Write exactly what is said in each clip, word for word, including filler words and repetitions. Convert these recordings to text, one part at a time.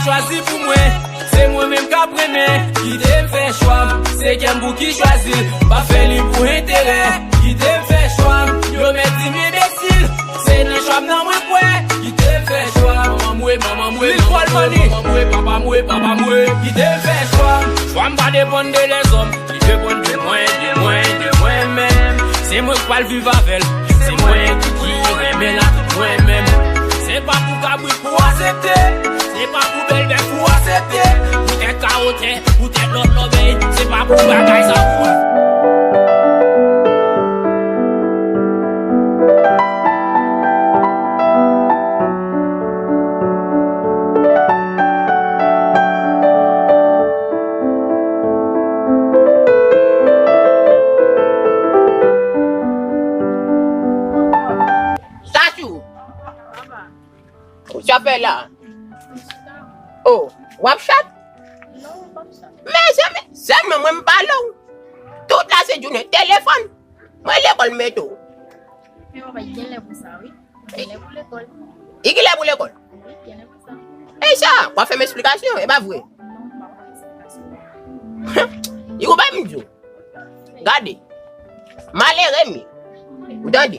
Chwazi pou mwen, se mwen menm k ap renmen. Kite m fè chwa m, se kè m pou ki chwazi l. M pa fè li pou enterè. Kite m fè chwa m, yo mèt di m enbesil. Se nan chwa m nan mwen kwè. Kite m fè chwa m, manman m we, manman m we, manman m we, manman m we, papa m we, papa m we. Kite m fè chwa m. Chwa m pa depann de lèzòm. Li depann de mwen, de mwen, de mwen menm. Se mwen k pral viv avè l. Se mwen ki, ki renmen l ak mwen menm. Se pa pou kabrit pou aksepte. Se pa pou bèl bèf pou aksepte. Poutèt kawotè, poutèt lòt lòbèy. Se pa pou bagay sa pou. Sachou! Ou sa fè la? Oh, w ap chat? Mezanmi, sèlman mwen m pale w. Tout la se jounen telefòn. Mwen lekòl m mete w. Men papa, li gen lè pou sa, wi. Li gen lè pou lekòl. Li gen lè pou lekòl? Wi, li gen lè pou sa. E sa, w ap fè m esplikasyon, e pa vre? Non, m pa fè esplikasyon. Li ou bay m di w. Gade. Malere m ye. Ou tande?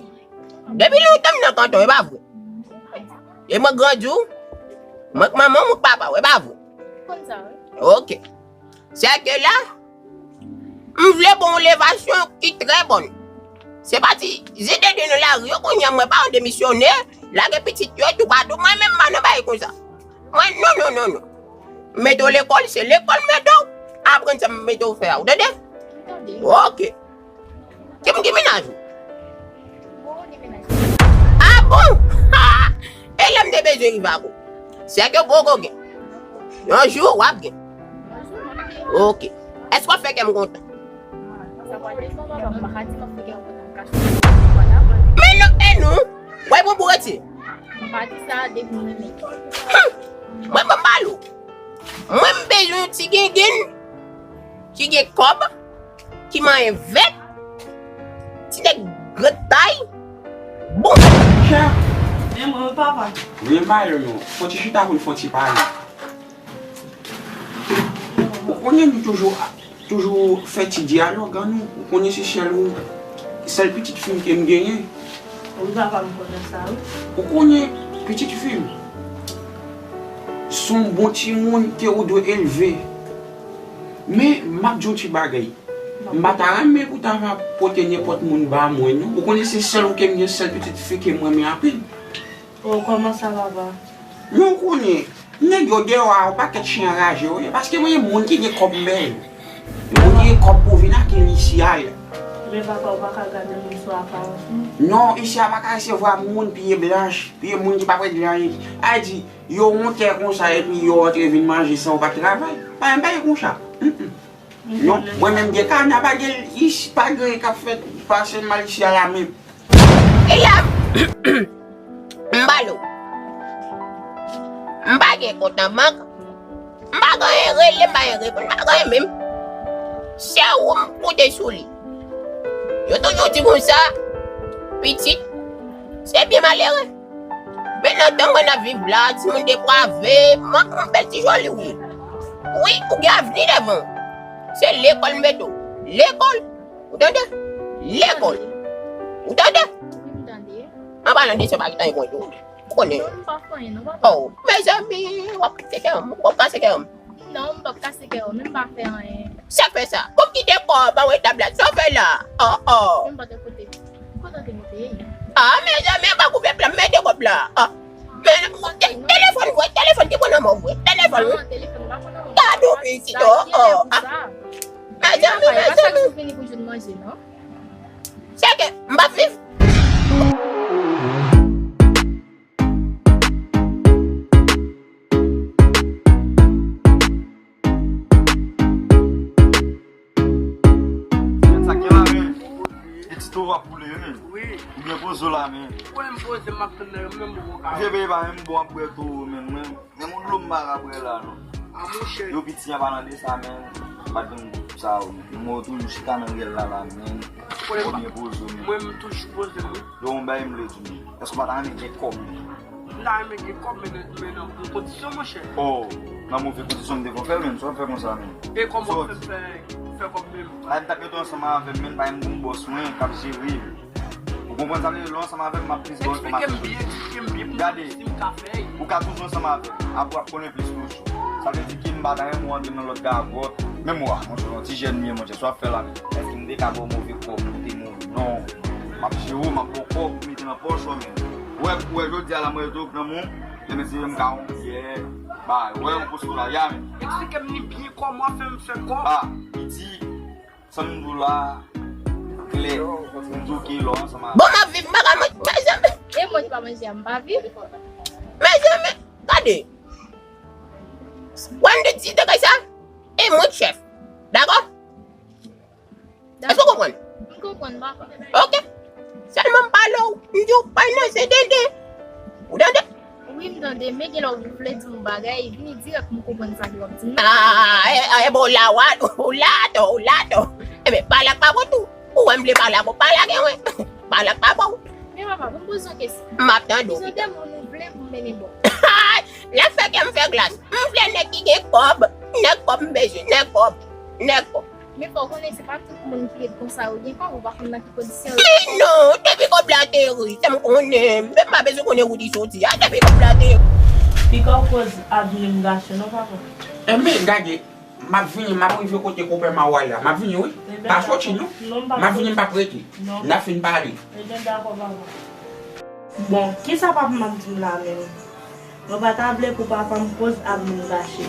Depi lontan m nan kanton, e pa vre? E mwen grandi w. Mwen k manman w, ou k papa w, e pa vre? Konn sa, wi. Ok. Sèke la, m vle ba w yon levasyon ki trè bòn. Se pa ti zide de nan lari yo kounye a, mwen pa yon demisyonè, lage pitit yo toupatou, mwen menm m pa nan bagay konsa. Mwen, non, non, non, non. M mete w lekòl, se lekòl m mete w. Aprann sa m mete w fè a, ou tande? M tande. Ok. Ki moun ki mennaj ou? Bon, li mennaj. Ah bon? E lè m te bezwen rive ak ou. Sèke poko gen. Yon jou, w ap gen. Ok. Èske w ap fè kè m kontan? Sa pral devan papa, m pa ka di m ap fè kè w kontan, m kache. Men non, e nou? W ap pran pou rete? M pa di sa depi m renmen. Hum! Mwen, mwen pale w. Mwen, m bezwen yon ti gengenn ki gen kòb, ki manyen vèt, ti nèg grann tay, bon. Chè. Men mwen, papa. Wi, m pale w non. Fon ti chita pou n fon ti pale. Ou konnen nou toujou, toujou fè ti dyalòg an nou. Ou konnen se sèl ou, sèl pitit fi m ke m genyen. Wi, papa, m konnen sa, wi. Ou konnen pitit fi m, se yon bon timoun ke ou dwe elve. Men, m ap di yon ti bagay. M pa ta renmen pou ta va pote nenpòt moun ba mwen, non. Ou konnen se sèl ou ke m gen, sèl pitit fi ke m renmen anpil. Oh, kòman sa, papa? Men ou konnen, nèg yo deyò a, yon pakèt chen anraje yo ye, paske mwen, moun ki gen kòb m bèl. Moun ki gen kòb pou vin ak li isi a. Men papa, ou pa ka gade moun sou aparans, non. Non, isi a pa ka resevwa moun pye blanch, pye moun ki pa prèt gen anyen. A di, yo wonte konsa epi yo antre vin manje san ou pa t travay. Pa gen bagay konsa. Mm, mm. Non, mwen menm gen kana, pa gen isi, pa gen anyen k ap fèt, pase m al isi a la menm. E la, m pale w. M pa gen kont nan bank. M pa gen anyen rele, m pa gen reponn, m pa gen anyen menm. Se ou m konte sou li. Yo toujou di konsa, pitit, se byen malere. Men nan tan mwen ap viv la, timoun deprave, m, m bèl ti joli wi. Wi, ou gen avni devan w. Se lekòl m mete w. Lekòl. Ou tande? Lekòl. Ou tande? Wi, m tande. An palan de sa, pa gen anyen mwen di w. Ou konnen. Non, m pa fè anyen, non, papa. Oh, mezanmi, w ap kase kè m, w ap kase kè m. Non, m p ap kase kè w, men m pa fè anyen. Sa k fè sa? Bon, kite kò w, ba w etab la, sa w fè la? Oh, oh. Men m pa te kote. Kote w te mete? Ah, mezanmi, an pa koupe plan, mete kòb la. Ah. Men, te-, telefòn vre, telefòn ki pran nan men w vre, telefòn wi. Non, telefòn pa pran nan men m. Gade yon pitit, oh, oh, ah. Mezanmi, mezanmi. Pa chak jou vini pou jwenn manje, non. Se ke m p ap viv. Men sa k gen la, men. E ti to w ap boule, men. Wi. Ou byen poze w la, men. Ou wè m poze, m ap tann nan, menm ou ka. Vye peyi pa menm bon ap bwè to, men, men. Men moun dlo m pa ka bwè la, non. A, monchè. Yo piti an palan de sa, men. M pa t konn sa, wi. Mwen toujou chita nan rèl la, la, men. Ou byen poze w, men. Mwen, m toujou poze m, wi. Yo, yon bagay m vle di w. Èske w pa ta renmen gen kòb? Ta renmen gen kòb, men nan, men nan bon kondisyon, monchè. Oh, nan move kondisyon m te konn fè l, menm, sa w ap fè konsa, menm. E kòman w ap fè m fè, fè kòb menm? Ay, m t ap mete w ansanm avè m, menm, pa m gon bòs mwen k ap jere m. Ou konprann sa m vle di? Lè w ansanm avè m, m ap plis ba w enfòmasyon. Eksplike m byen, eksplike m byen pou m wè si m ka fè l. Ou ka toujou ansanm avè m, apre w ap konnen plis toujou. Sa vle di ke m pa ta renmen w antre nan lòt gagòt. Menm w a, monchè, yon ti jèn m ye, monchè, sa w ap fè la menm. Èske m te ka ba w move kòb pou te move? Non. M ap jere w, m ap ba w kòb pou mete nan pòch ou, menm. Ou wè, ou wè, jodi a la, mwen rete nan men w, demen se m ka yon byè, bay, ou wè, yon posto la, ya, menm. Eksplike m li byen kòman w ap fè m fè kòb. Ah, piti, sa m di w la, klè, m di w ke lè w ansanm avè m. Bon, m ap viv, m pa ka manje, mezanmi. E mwen ki pa manje a, m pa viv. Mezanmi, gade. Wè m te di de kay sa, e mwen k chèf. Dakò? Èske w konprann? M konprann, papa. Ok. Sèlman m pale w, m di w pale nan se tenten. Ou tande? Wi, m tande, men gen lè w vle di m yon bagay, vini dirèk pou m konprann sa ke w ap di m nan. Ah, e, e, bon, la, w a, ou la atò, ou la atò. Ebyen, pale ak papa w tou. Ou wè m vle pale ak ou, pale ak mwen. Pale ak papa w. Men papa, pou m poze yon kesyon. M ap tande w. Ki jan de moun ou vle pou m mennen bò? Lè fè kè m fè glas. M vle nèg ki gen kòb. Nèg kòb m bezwen. Nèg kòb. Nèg kòb. Men fò w konnen se pa tout moun ki ret konsa yo gen kòb, ou pa konn nan ki kondisyon yo. Men non, depi kòb la ateri, se m konnen. M pa bezwen konnen kote li soti a, depi kòb la ateri. Pika w koz avni m gache non, papa. Enben, gade, m ap vini, m ap rive kote konpè Mawal la. M ap vini, wi. Pa soti, non. M ap vini, m p ap rete. N a fin pale. Ebyen, dakò, papa. Bon, kisa papa m ap di m la menm? Mwen pa ta vle pou papa m koz avni m gache.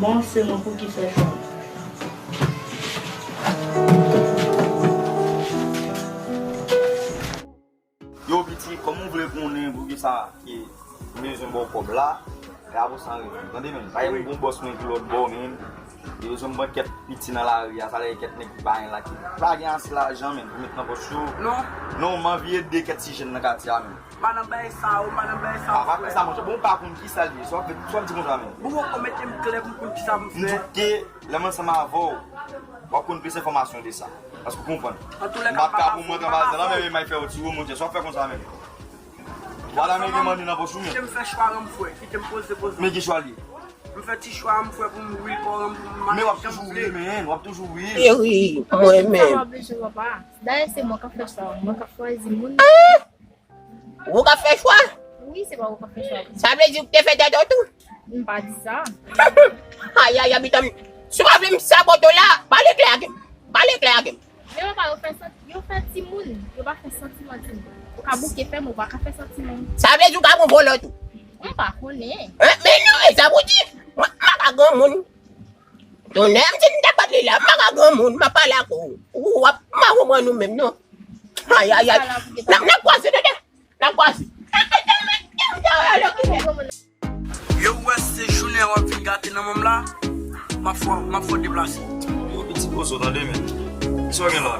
Bon, se mwen pou ki fè chwa m. Yo, piti, kòman w vle konnen poukisa ke m bezwen ba w kòb la? E apre sa, anrete. Tande, menm, pa gen bon bòs mwen ki lòt bò, menm. Yo bezwen m pran kèk piti nan lari a, sa lè kèk nèg ki pa gen la, ki pa gen ase lajan, menm, pou met nan pòch yo. Non. Non, m anvi ede kèk ti jèn nan katye a, menm. M pa nan bagay sa yo, m pa nan bagay sa yo, frè. A, pa fè sa, monchè. Bon, ou pa konn kisa l ye. Sa w ap, sa w ap di konsa, menm. Bon, bon, mete m klè pou m konn kisa pou m fè. M di w ke lè m ansanm avè w, w ap konn plis enfòmasyon de sa. Èske w konprann? M p ap ka pou mwen travay la, men m ay fè w ti wo, monchè. Sa w ap fè konsa menm? Wala, men gen mande nan pòch ou menm. Kite m fè chwa m, frè. Kite m poze, poze. Men ki chwa l ye? M fè ti chwa m, frè, pou m wi kò m, pou m mache jan m vle. Men w ap toujou wi, men, w ap toujou wi. E wi, mwen menm. Sa w ap bezwen, papa? Dayè, se mwen k ap fè chwa, mwen k ap chwazi moun. Ou k ap fè chwa? Wi, se pa ou k ap fè chwa. Sa vle di ou te fè tèt ou tou? M pa di sa. Ay, ay, abitan m. Si w pa vle m sabote w la, pale klè ak m. Pale klè ak m. Men papa, yo fè santi, yo fè timoun. Yo pa fè santiman timoun. Ou ka bouke fè m, ou pa ka fè santiman. Sa vle di ou ka pran vòlò tou? M pa konnen. Eh, men non, e sa pou di. Mwen, m pa ka granmoun. Tonnè, m di m ta bat li la, m pa ka granmoun, m ap pale ak ou. Ou ap, m pa konprann ou menm, non. Ay, ay, ay. N ap, n ap kwaze, tande. N ap kwaze. Yo, wè se jounen w ap vin gate nan men m la. M ap fè, m ap fè w deplase. Yo, piti bozo, tande, men. Kisa w gen la?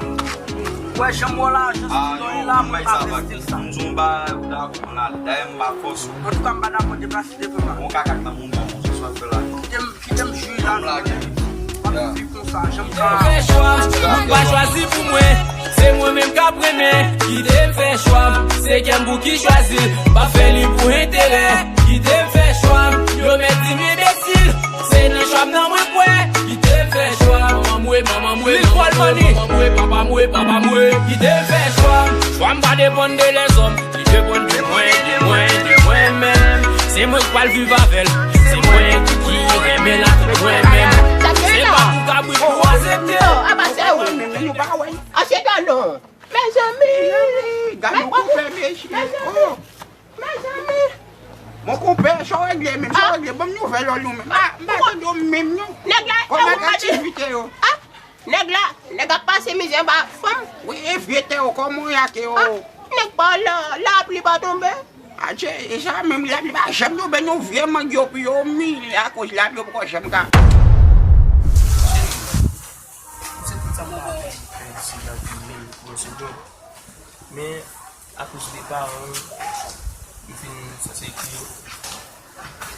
Wè, jan m wè w la, jan stilò ye la, mwen pa vle stil sa. M di w yon bagay, ou ta konprann ale. Dayè, m pa fòse w. Antouka, m pa dakò deplase devan m la. Bon, kaka k nan moun nan, bon, se sa w ap fè la. Kite m, kite m jwi la. M lage. W ap viv konsa, jan m ka. Fè chwa, moun pa chwazi pou mwen. Se mwen menm k ap renmen. Kite m fè chwa m. Se kè m pou ki chwazi l. M pa fè li pou enterè. Kite m fè chwa m. Yo mèt di m enbesil. Se nan chwa m nan mwen kwè. Kite m fè chwa m. Manman m we, manman m we, manman m we, manman m we, papa m we, papa m we. Kite m fè chwa m. Chwa m pa depann de lèzòm. Li depann de mwen, de mwen, de mwen menm. Se mwen k pral viv avè l. Se mwen ki renmen l ak mwen menm. Se pa pou kabrit pou aksepte. Achte ta non. Mezanmi. Gade yon konpè mesye. Oh. Mezanmi. Mon konpè, sa w regle menm, sa w regle? Ban m nouvèl ou menm. Ah, m pa tande w menm non. Nèg la, kòman aktivite yo? Nèg la, nèg ap pase mizè anba fanm. Wi, e vye tè yo, kòman y ake yo? Ah, nèg pa la, lapli pa tonbe. Adje, e sa menm, lapli pa janm tonbe non, vye mang yo pou yo mi, akoz lapli yo poko janm ka. Se tout sa m ta fè, se lavi menm, bon, se bon. Men, akoz de paran m, m fin sanse ke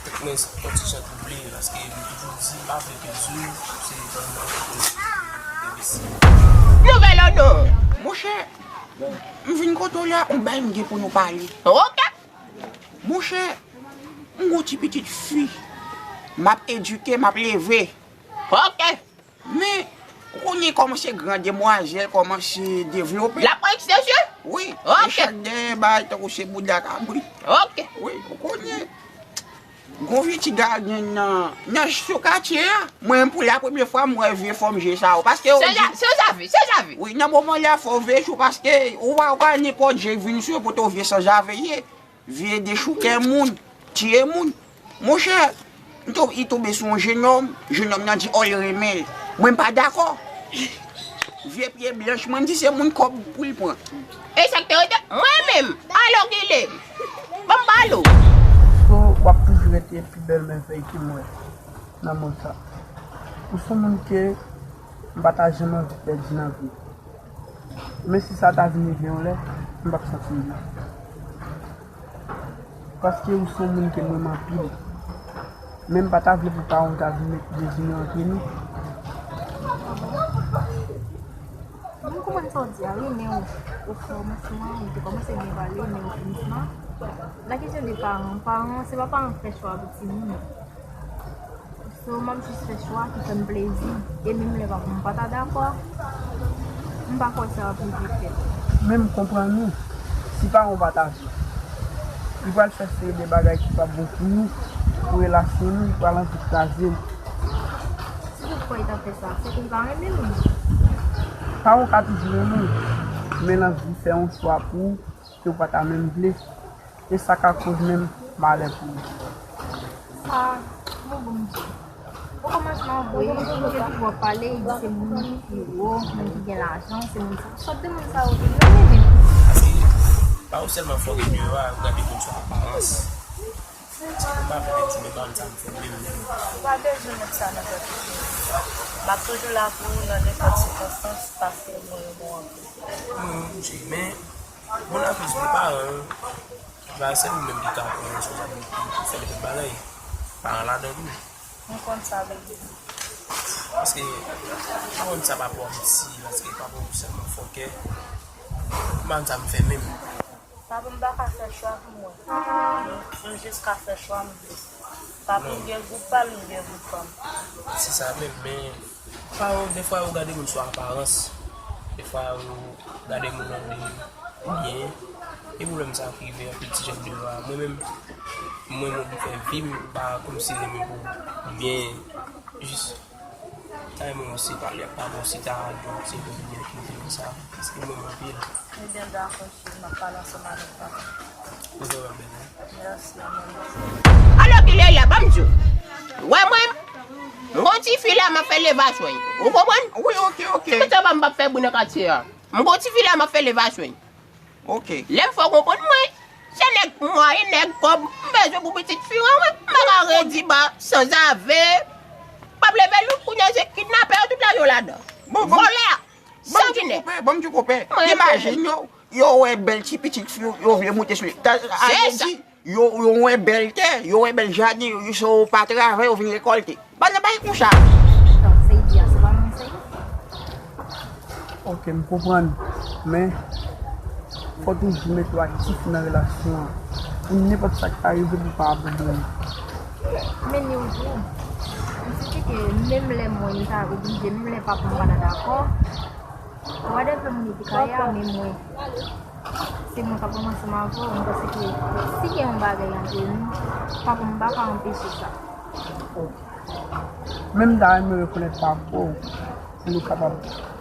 tèt mwen yon ti jan twouble, paske m toujou di m pa vle ke Zou se yon nonm enbesil. Nouvèl ou non? Monchè, m vin kote w la, yon bagay m gen pou nou pale. Oke. Monchè, M gon ti pitit fi. M ap edike, m ap leve. Ok. Men, ou konnen kòmanse gran, demwazèl kòmanse devlope. L ap pran ekstansyon? Wi. Ok. E chak dèyè bagay tankou se bouda kabrit. Ok. Wi, ou konnen. Gon vye ti gaden nan, nan sou katye a. Mwen menm pou la premye fwa m wè vye fòm je sa yo. Paske yo di sanzave, sanzave. Wi, nan moman la fò w veye sou paske ou pa, ou pa nenpòt je vin sou yo pou te w vye sanzave ye. Vye dechoukè moun, tiye moun. Monchè, m to-, li tonbe sou yon jennòm, jennòm nan di, ò, li renmen l. Mwen, m pa dakò. Vye pye blanch, mwen, m di se moun kòb pou l pran. E sa k te rete? Mwen menm, alò ki lè? Ban m pale w. So, w ap toujou rete pi bèl mèvèy ke mwen nan mond sa. Ou se yon moun ke m pa ta janm anvi pèdi nan vi. Men si sa ta vin rive yon lè, m p ap santi m byen. Paske ou se yon moun ke m renmen anpil. Men m pa ta vle pou paran w ta vin met dezini antre nou. Mwen konprann sa w di a, wi, men ou, o kòmansman, ou te kòmanse byen pale, men o finisman, nan kesyon de paran, paran, se pa paran k fè chwa pou timoun. So, m ap jis fè chwa ki fè m plezi. E menm lè pa, m pa ta dakò, m pa kwè sa ap rive fèt. Men m konprann ou. Si paran w pa ta vle, li pral fè seri de bagay ki p ap bon pou nou, pou relasyon nou, li pral anvi kraze l. Si toutfwa li ta fè sa, se ke li pa renmen m. Paran w ka toujou renmen w, men l anvi fè yon chwa pou ou ke w pa ta menm vle. E sa ka koz menm malè pou ou. Sa, bon, bon, Bondye. O kòmansman, vre, m te toujou ap pale, li di se moun ki pi wo, moun ki gen lajan, se moun sa. Sòt de moun sa yo, yo renmen. Paske pa ou sèlman fò gen deyò a, ou gade moun sou aparans. Ou pa vle di, men pa m sa m fè menm. Ou pa bezwen met sa nan tèt ou. M ap toujou la pou ou nan nenpòt sikonstans, paske mwen renmen w anpil. Mwen, Bondye, men moun ap vle di paran, Ba, se nou menm ki ka pran responsabilite pou fè nenpòt bagay. Paran ladan tou. M konn sa vle di. Paske, m pa konn sa papa w ap di, paske papa w sèlman fòkè. M pa konn sa m fè menm. Papa m pa ka fè chwa pou mwen. M jis ka fè chwa m vle. Papa m gen gwoup pa l, m gen gwoup pa m. Se sa menm, men Paran, defwa yo gade moun sou aparans. Defwa yo gade moun nan de byen. E pwoblèm sa ki rive anpil ti jèn deyò a. Mwen menm, mwen menm m fè vi m, pa kòmsi renmen pou byen, jis ta renmen osi pale ak papa osi ta al, donk se pou byen ki rive konsa. Paske mwen menm anpil. Ebyen, dakò, cheri, m ap pale ansanm avèk papa. Ou vrèman bèl, wi. Mèsi, mèsi. Alò, kilè la, ban m di w. Wè mwen, m gon ti fi la, m ap fè levasyon. Ou konprann? Wi, ok, ok. Konsa pa m p ap fè bri nan katye a. M gon ti fi la, m ap fè levasyon. Ok. Lè m fè w konprann mwen, se nèg mwayen, nèg kòb, m bezwen pou pitit fi an, wi. M pa ka redi ba, sanzave. M ap leve l, kounye a se kidnapè yo tout la yo ladan. Bon, bon. Vòlè. Sanginè. Ban m di w konpè, ban m di w konpè. Imajine yo, yo wè bèl ti pitit fi yo, yo vle moute sou li. Ta, ale di, yo, yo wè bèl tè, yo wè bèl jaden, yo, yo pa travay, yo vin rekòlte. Bann nan bay konsa. Donk, se di a, se pa mwen, se li. Ok, m konprann. Men, fò toujou mete w aktif nan relasyon an. Pou nenpòt sa k ta rive, pou w pa abandone. Men ni w tou. M santi ke menm lè mwen, m ta oblije, menm lè papa m pa ta dakò, whatever moun yo te ka ye a, men mwen, se mwen k ap ansanm avè w, m panse ke si gen yon bagay antre nou, papa m pa ka anpeche sa. Ok. Men m ta renmen rekonèt papa w, pou nou kapab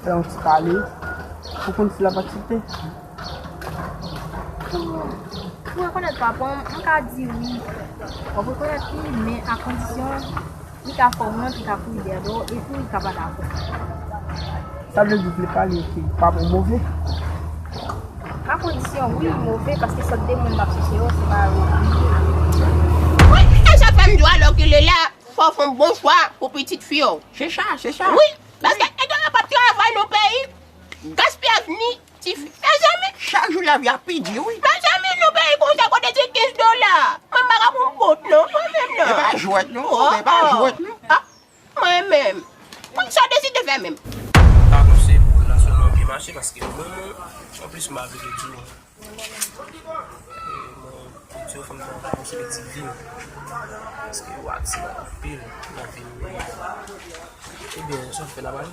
fè yon ti pale. Ou konn si l ap aksepte? Pou, pou rekonèt papa m, m ka di wi. W ap rekonèt li, men a kondisyon li ka fè w wont, li ka kouri dèyè do w, epi li ka pa dakò. Sa vle di w vle pale ke papa w move? A kondisyon, wi, li move, paske sòt de moun m ap chèche yo, se pa yo. Wi, e sa fè m di w alò kilè la, fò w fè yon bon chwa pou pitit fi w. Se sa, se sa. Wi, paske nèg yo p ap travay nan peyi, gaspiyaj ni ti fi. Mezanmi. Chak jou lavi a pi di, wi. Mezanmi, nou peyi konsa kote se kenz dola. Mwen pa ka pran kont non, mwen menm non. E pa jwèt non, e pa jwèt non. Ah, mwen menm. Kòm sa w deside fè menm. Pa panse pou relasyon nou an byen mache paske mwen menm, anplis m pa vle di w. E mwen, Yo, fò m ta yon seri de vin. Paske yo aksè anpil nan vi m. Ebyen, sa fè la bal.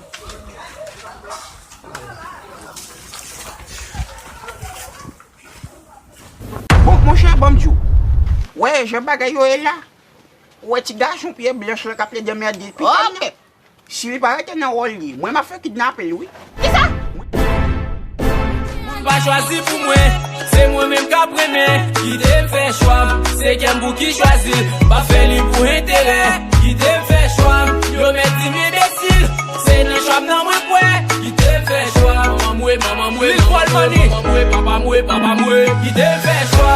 Bon, monchè, ban m di w. Wè, jan bagay yo ye la. Ou wè ti gason pye blanch la k ap plede anmède l pita l la. Si li pa rete nan wòl li, mwen m ap fè kidnape l wi. Kisa? Moun pa chwazi pou mwen, se mwen menm k ap renmen. Kite m fè chwa m, se kè m pou ki chwazi l. M pa fè li pou enterè. Kite m fè chwa m, yo mèt di m enbesil. Se nan chwa m nan mwen kwè. Kite m fè chwa m, manman m we, manman m we, manman m we, papa m we, papa m we. Kite m fè chwa m.